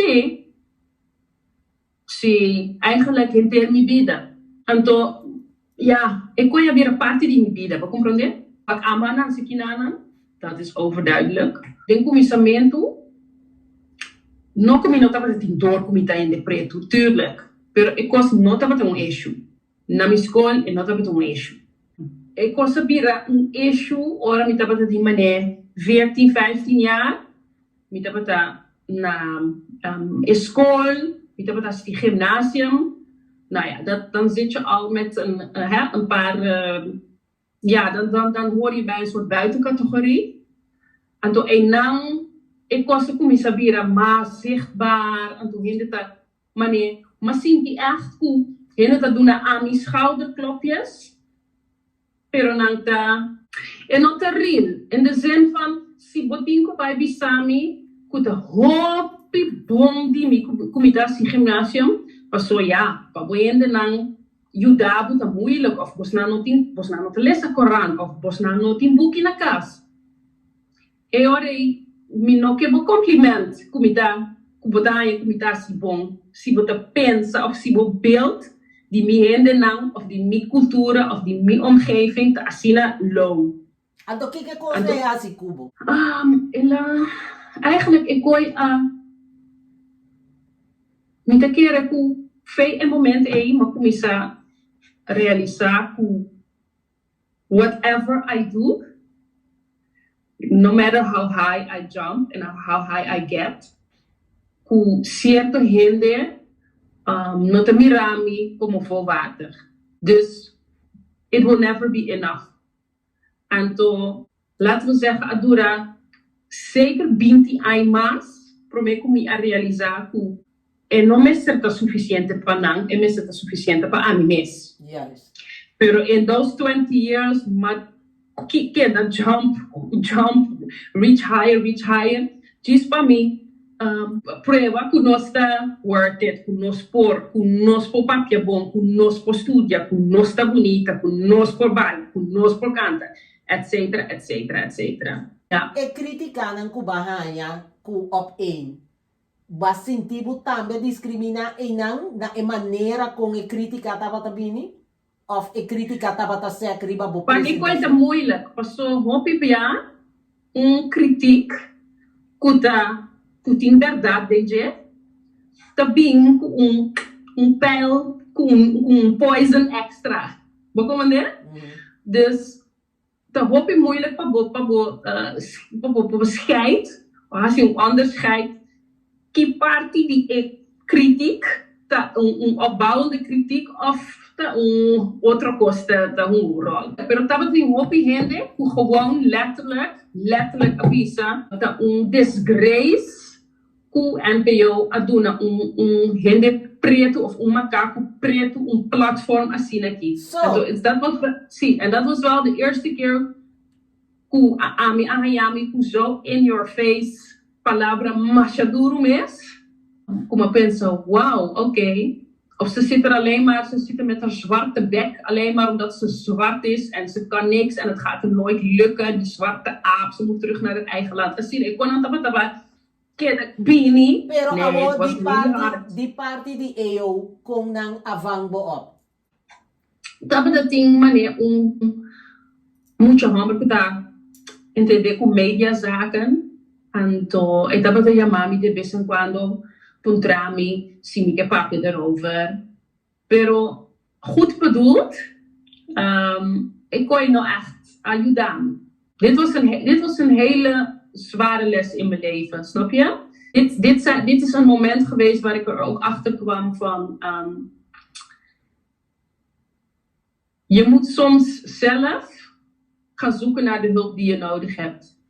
Sí. Sí, eigenlijk henter mi bida. Anto, ja, e kos a bira parti di mi bida, bo komprondé? Pak ama nan si kinanan, dat is overduidelijk. Den kuminsamentu, no ku mi no tabata tin dor ku mi ta hende pretu, tuurlijk, pero e kos no tabata un issue. Na mi skol e no tabata un issue. E kos a bira un issue ora mi tabata di manera 14, 15 jaar. Mi tabata na e skol, mi tabata hasi gymnasium. Nou ja, dat, dan zit je al met een, hè, een paar, ja, dan hoor je bij een soort buitencategorie. Anto einan e kos a kuminsá bira mas zichtbaar, anto hende ta mane, m'a sinti echt ku hende ta duna ami schouderklopjes, pero nan ta, e no ta real, in de zin van si bo tin ku bai bisa mi ku ta hopi bon di mi ku mi ta hasi gymnasium, paso ya, pa bo hendenan yuda bo ta moeilijk of bosnan no tin, bosnan no ta lesa koran of bosnan no tin buki na kas. E ora ei mi no ke bo compliment ku mi ta ku bo ta haña ku mi ta hasi bon, si bo ta pensa of si bo beeld di mi hendenan of di mi kultura of di mi omgeving ta asina low. Anto kiko kos e hasi ku bo? El a, eigenlijk e koi a, mi ta kere ku fei e moment ei mi a kuminsá realisá ku whatever I do, no matter how high I jump and how high I get, ku sierto hende no ta mira mi komo volwaardig. Dus it will never be enough. Anto, laten we zeggen, a dura zeker 20 aña mas promé ku mi a realisá ku e no mester ta sufisiente pa nan, e mester ta sufisiente pa ami mes. Pero in those 20 years, m'a keda jump, jump, reach higher, reach higher, djis pa mi prueba ku nos ta worth it, ku nos por, ku nos por papia bon, ku nos por studia, ku nos ta bunita, ku nos por baila, ku nos por kanta, etc., etc., etc. Ja. E krítikanan ku b'a haña ku Op1, b'a sinti bo tambe diskriminá einan na e manera kon e krítika tabata bini? Òf e krítika tabata sèk riba bo Pa mi koi ta presentashon? moeilijk, paso hopi bia un kritiek ku ta ku tin bèrdat den dje ta bin ku un un pijl ku un ku un poison extra. Bo komprendé? Dus ta hopi moeilijk pa bo pa bo pa bo pa bo scheid of hasi un onderscheid ki parti di e kritiek ta un un opbouwende kritiek of ta un otro kos ta ta hunga un ròl. Pero tabatin hopi hende ku gewoon letterlijk letterlijk a bisa ta un disgrace ku NPO a duna un un hende pretu of un makaku pretu un platform asina aki. So. Anto dat was sí, en dat was wel de eerste keer ku ami a haña mi ku zo in your face palabra masha duru mes, ku mi a pensa, wow, oké. Of ze zit er alleen maar, ze zit er met haar zwarte bek alleen maar omdat ze zwart is en ze kan niks en het gaat er nooit lukken, die zwarte aap, ze moet terug naar het eigen land. Asina, e konan tabata keda bini. Pero Nee, het awor was di heel parti hard. di parti di EO kon nan a vang bo op? Tabata tin manera un mucha hòmber ku ta entendé ku media zaken, anto e tabata yama mi de bes en kuando puntra mi si mi ke papia derover. Pero goed bedoeld, e koi no echt a yuda mi. Dit was een, dit was een hele zware les in mijn leven, snap je? Dit, dit, zijn, dit is een moment geweest waar ik er ook achter kwam van, je moet soms zelf gaan zoeken naar de hulp die je nodig hebt.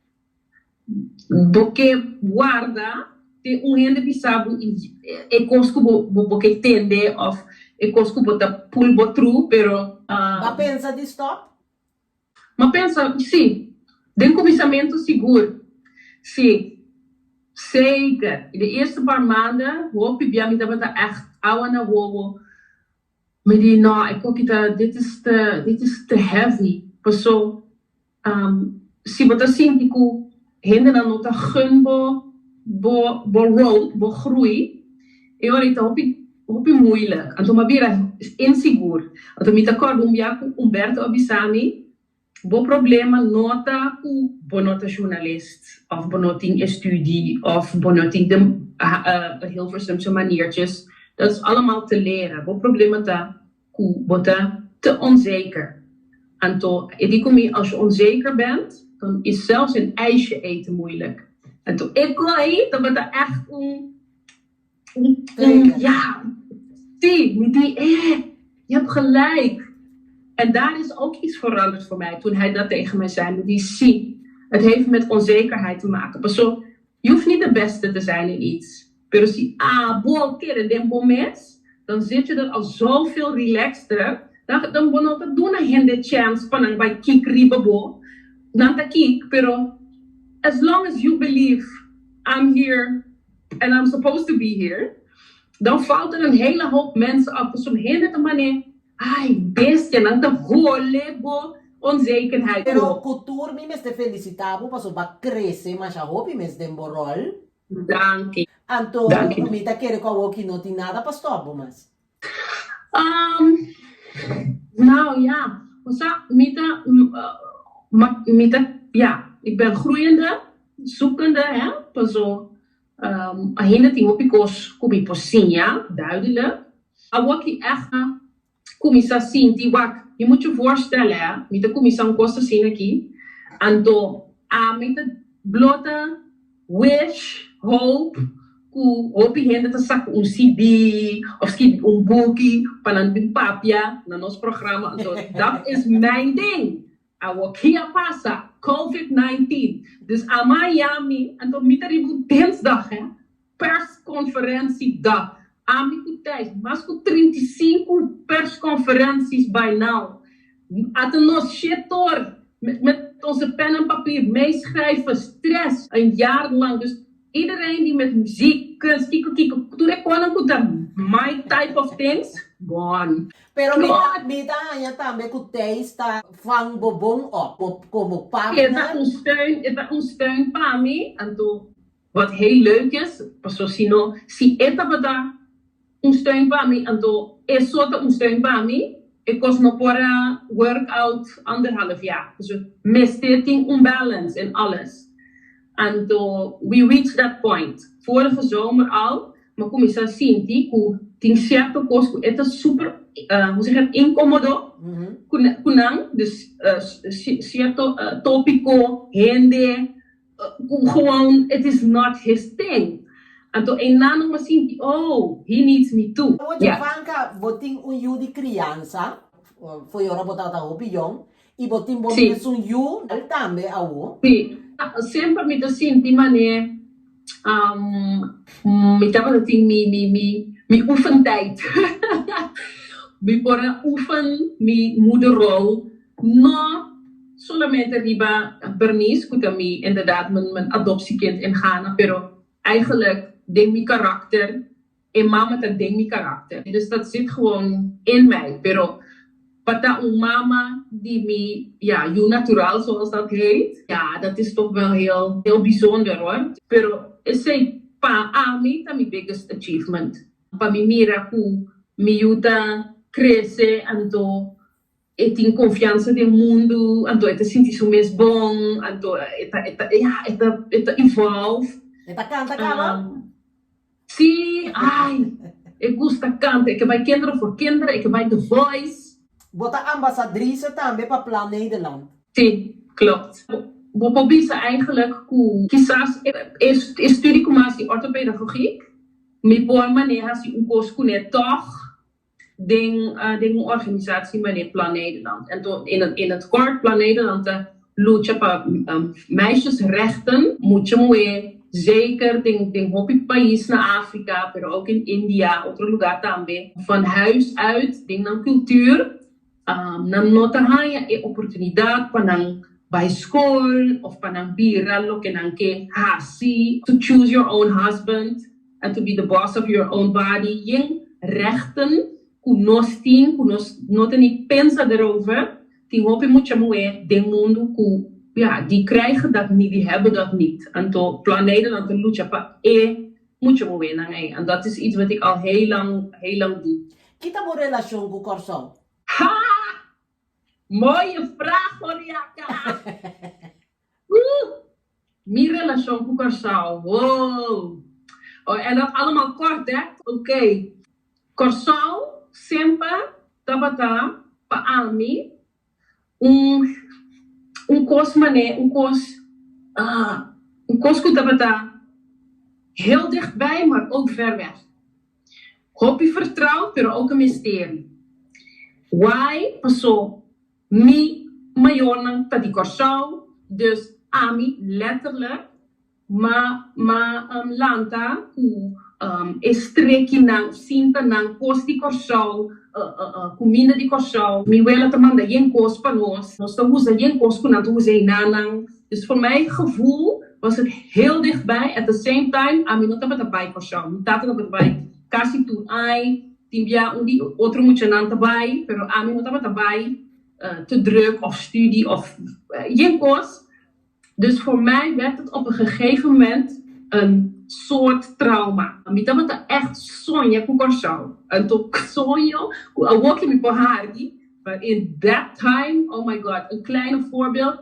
Bo ke warda te un hende bisa bo e kos ku bo bo ke tende of e kos ku bo ta pull bo through, pero B'a pensa di stop? M'a pensa, sí, den kuminsamentu sigur, sí, zeker. De eerste paar maanden hopi bia mi tabata ègt awa na wowo. Mi di, no, e koki ta, dit is te, dit is te heavy. Paso, si bo ta sinti ku hendenan no ta gun bo. bo bo road, bo groei, e ora ei ta hopi hopi moeilijk. Anto mi a bira insigur. Anto mi ta kòrda un bia ku Humberto a bisa mi, Bo problema no ta ku bo no ta journalist òf bo no tin e studie òf bo no tin de Hilversumse maniertjes. Dat is allemaal te leren. Bo problema ta ku bo ta te onzeker. Anto e di ku mi, als je onzeker bent, dan is zelfs een ijsje eten moeilijk. Anto e koi tabata echt un, un, un, ja, sí, mi di, eh, je hebt gelijk. En daar is ook iets veranderd voor mij toen hij dat tegen mij zei. Mi di, sí, het heeft met onzekerheid te maken. Paso, je hoeft niet de beste te zijn in iets. Pero si abo kere den bo mes, dan zit je er al zoveel relaxter. Dan, dan bo no ta duna hende chance pa nan bai kik riba bo. Nan ta kik, pero as long as you believe I'm here and I'm supposed to be here, dan valt er een hele hoop mensen af. Pasobra hende ta mane, Ai, bestia, nan ta hole bo onzekerheid Pero bo. ku tur mi mester felisitá bo pasobra bo a krese masha hopi mes den bo ròl. Danki. Anto Danki. mi ta kere ku awoki no tin nada pa stòp bo mas. Um, nou ja, osea, mi ta, mi ta, ja, ik ben groeiende, zoekende, hè, paso ainda tin hopi kos ku mi por siña, duidelijk. Awoki ègt a kuminsá sinti, wak, mi moet je voorstellen, hè, mi ta kuminsá un kos asina aki, anto ami ta blota wish, hope, ku hopi hende ta saka un CD of skibi un buki pa nan bin papia na nos programa, anto dat is mijn ding. Awor ki a pasa? Covid 19. Dus a Miami, anto mi ta riba un dinsdag hè, persconferentiedag. Ami ku Thijs, mas ku 35 persconferenties by now. Ata nos shit hoor, met met onze pen en papier meeschrijven, stress, een jaar lang. Dus iedereen die met muziek, kunst, kiko kiko, tur e konan ku ta my type of things, gone. Pero mi ta mi ta haña tambe ku Thijs ta vang bo bon op, bo komo E ta partner. un steun, e ta un steun pa mi, anto wat heel leuk is, paso si no, si e tabata un steun pa mi, anto e so ta un steun pa mi, e kos no por a work out anderhalf jaar. Paso mester tin un balance in alles. Anto we reach that point. Vorige zomer al, m'a kuminsá sinti ku tin sierto kos ku e ta super, hoe zeg je dat, inkomodo ku nan. Dus sierto topiko, hende, ku gewoon it is not his thing. Anto einan nan m'a sinti, oh, he needs me too. Awor Jovanka, bo tin un yu di kriansa, fo'i ora bo tabata hopi yong, i bo tin bo mesun yu tambe awor. Sí. Semper mi ta sinti manera mi tabata tin mi mi mi mi oefentijd. Mi por a oefen mi moederrol no solamente riba Bernice ku ta mi inderdaad mijn adoptiekind in Ghana, pero eigenlijk den mi karakter E mama ta den mi karakter. Dus dat zit gewoon in mij. Pero pa ta un mama di mi, ja, yu natural zoals dat heet, ja, dat is toch wel heel, heel bijzonder hoor. Pero esey pa ami ta mi biggest achievement. Pa mi mira ku mi yu ta krese anto e tin konfiansa den mundu, anto e ta sinti su mes bon, anto e ta, e ta, ja, e ta, e ta evolve. E ta kanta kaba? Sí, ai, e gusta kanta, e ke bai Kinderen voor Kinderen, e ke bai The Voice. Bo ta ambasadrise tambe pa Plan Nederland. Sí, klopt. Bo por bisa eigenlijk ku kisas e studie ku mi a hasi orthopedagogiek, mi por maneha si un kos kuné tòg den den un organisatie manera Plan Nederland. Anto in het in het kort Plan Nederland ta lucha pa meisjesrechten, mucha muhé, zeker den den hopi pais na Afrika, pero ook in India, otro lugar tambe, van huis uit den nan cultuur nan no ta haña e oportunidad pa nan bai skol of pa nan bira loke nan ke hasi, to choose your own husband and to be the boss of your own body, yen rechten ku nos tin ku nos no ta ni pensa derover, tin hopi mucha muhé den mundu ku. Ja, die krijgen dat niet, die hebben dat niet. Anto Plan Nederland ta lucha pa e mucha muhénan ei. En dat is iets wat ik al heel lang, heel lang doe. Ki ta bo relashon ku Kòrsou? Ha! Mooie vraag, Oriaka! Oeh! Mi relashon ku Kòrsou, wow! Oh, en dat allemaal kort, hè? Oké. Kòrsou semper tabata pa ami un un kos mané, un kos, ah, un kos ku tabata heel dichtbij, maar ook ver weg. Hopi vertrouwd, pero ook een misterie. Why? Paso mi mayornan ta di Kòrsou, dus ami letterlijk ma ma lanta ku e strekinan, sintanan, kos di Kòrsou, kuminda di Kòrsou. Mi wela ta manda yen kos pa nos, nos ta usa yen kos ku nan ta usa einanan. Dus voor mijn gevoel was het heel dichtbij, at the same time ami no tabata bai Kòrsou, mi tata tabata bai kasi tur ai, tin bia un di otro muchanan ta bai, pero ami no tabata bai, te druk of studie of yen kos. Dus voor mij werd het op een gegeven moment een soort trauma. Mi tabata echt soña ku Kòrsou. Anto soño ku awoki mi por hardi, but in that time, oh my God, een kleine voorbeeld,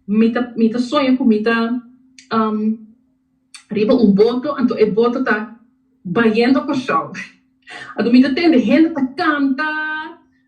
mi ta mi ta soña ku mi ta riba un boto, anto e boto ta bayendo Kòrsou. Anto mi ta tende hende ta kanta,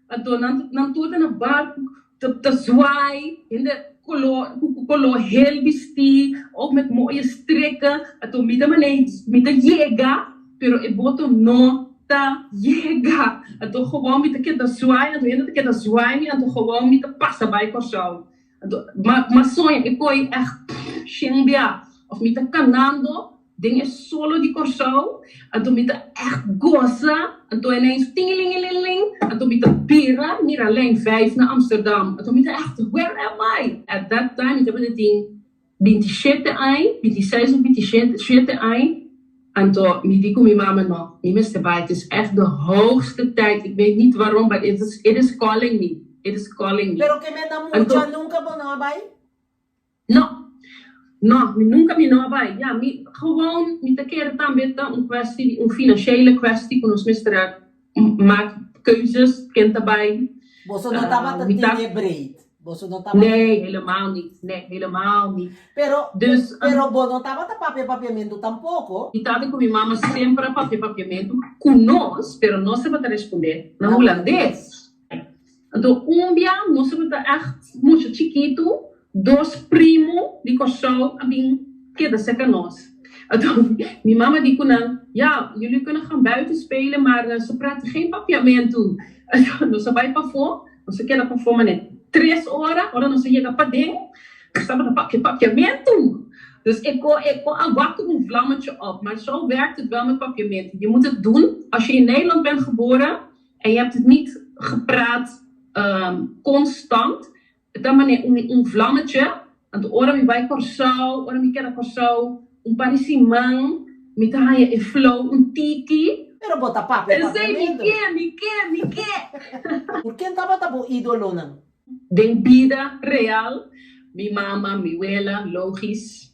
anto nan nan tur ta na barku ta ta zwaai, hende kolo ku kolo hel bistí, ook met mooie strikken. Anto mi ta manei mi ta yega, pero e boto no ta yega. Anto gewoon mi ta keda zwaai, anto hende ta keda zwaai mi, anto gewoon mi ta pasa bai Kòrsou. Anto ma ma soña e koi ègt shen bia. Òf mi ta kanando den e solo di Kòrsou, anto mi ta ègt gosa, anto ineens tingelingelingeling, anto mi ta bira mira lijn vijf na Amsterdam, anto mi ta ègt where am I? At that time mi tabata tin 27 aña, 26 òf 27 aña, anto mi di ku mi mama no, mi mester bai, het is ègt de hoogste tijd, ik weet niet waarom, but it is, it is calling me, it is calling me. Pero ke men na mucha nunka bo no a bai? No. No, mi nunca mi no a bai. Ja, mi gewoon, mi ta kere tambe ta un kwestie di, un financiële kwestie ku nos mester a maak keuzes ken ta bai. Boso no tabata Mi ta. tin e breed. Boso no tabata. Nee, helemaal niet. Nee, helemaal niet. Pero, Dus, pero bo no tabata papia papiamentu tampoko. Mi tata ku mi mama semper a papia papiamentu ku nos, pero nos tabata respondé na Na hulandes. hulandes. Anto un bia nos tabata ègt mucha chikitu, dos primu di Kòrsou a bin keda serka nos. Anto mi mama di ku nan, Ja, jullie kunnen gaan buiten spelen, maar ze praten geen papiamentu. Anto nos a bai pafó, nos a keda pafó manera tres ora, ora nos a yega paden, nos tabata papia papiamentu. Dus e ko e ko a wakker un vlammetje op. Maar zo werkt het wel met papiamentu. Je moet het doen als je in Nederland bent geboren. En je hebt het niet gepraat constant. Ta manera un un vlammetje. Anto ora mi bai Kòrsou, ora mi keda Kòrsou un par di siman, mi ta haña e flow un tiki. Pero bo ta papia Esei mi papiamentu. ke, mi ke, mi ke. Por ken tabata bo idolonan? Den bida real, mi mama, mi wela, logis,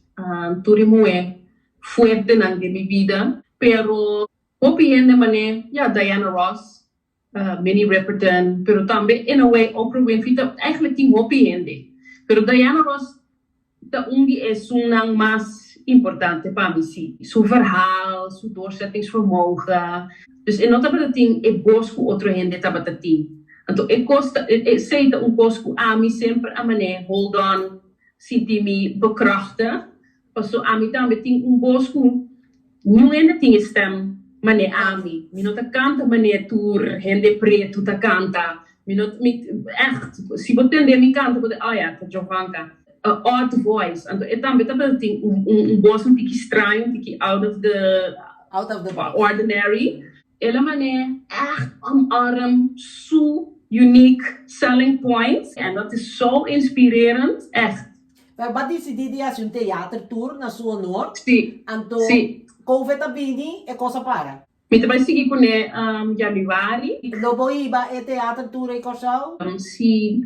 tur e muhé fuertenan den mi bida. Pero Hopi hende man'é, ya, Diana Ross, Minnie Riperton, pero tambe in a way Oprah Winfrey ta, eigenlijk tin hopi hende. Pero Diana Ross ta un di esunnan mas importante pa mi, si. Su verhaal, su doorzettingsvermogen. Dus e no tabata tin e bos ku otro hende tabata tin. Anto e kos ta, esei ta un kos ku ami semper a man'é hold on, sinti mi bekrachtig. Paso ami tambe tin un bos ku niun hende tin e stem manera ami. Mi no ta kanta manera tur hende pretu ta kanta. Mi no, mi ègt, si bo tende mi kanta bo ta, oh ya, ta Jovanka. A odd voice. Anto e tambe tabata tin un un bos un tiki straño, un tiki out of the Out of the box. ordinary. El a manera ègt omarm su unique selling point en dat is zo inspirerend, ègt. Pero bo a disidí di hasi un teater tour na su honor, Sí, anto sí. Covid a bini, e kos a para. Mi ta bai sigui kuné januari. Lo bo hiba e teater tour ei Kòrsou? Sí.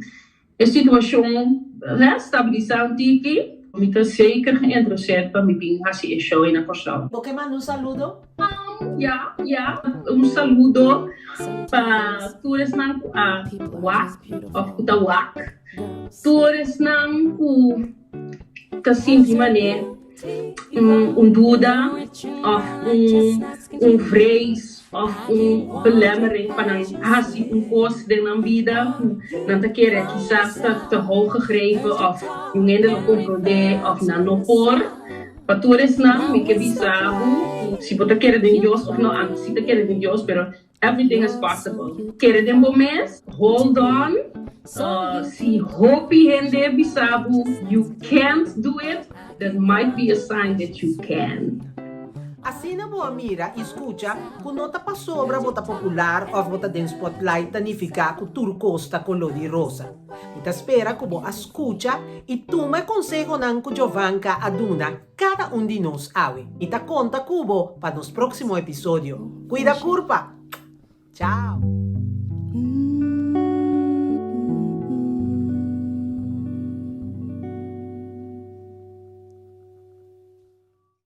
E situashon a stabilisá un tiki, mi ta zeker geïnteresseerd pa mi bin hasi e show ei na Kòrsou. Bo ke manda un saludo? Ya, ya. Un saludo pa tur esnan ku a wak òf ku ta wak. Tur esnan ku ta sinti manera un duda òf un vrees òf un belemmering pa nan hasi un kos den nan bida ku nan ta kere kisas ta te hoog gegrepen òf un hende lo komprondé òf nan no por. Pa tur esnan mi ke bisa bo ku si bo ta kere den Dios òf no, ami si ta kere den Dios pero Everything is possible. Kere den bo mes, hold on, si hopi hende bisa bo you can't do it, that might be a sign that you can. Asina bo a mira i skucha ku no ta pasobra bo ta popular òf bo ta den spotlight ta nifiká ku tur kos ta koló di rosa. Mi ta spera ku bo a skucha i tuma e konsehonan ku Giovanca a duna Kada un di nos awe. I ta konta ku bo pa nos próksimo episodio. Kuida kurpa! Chao!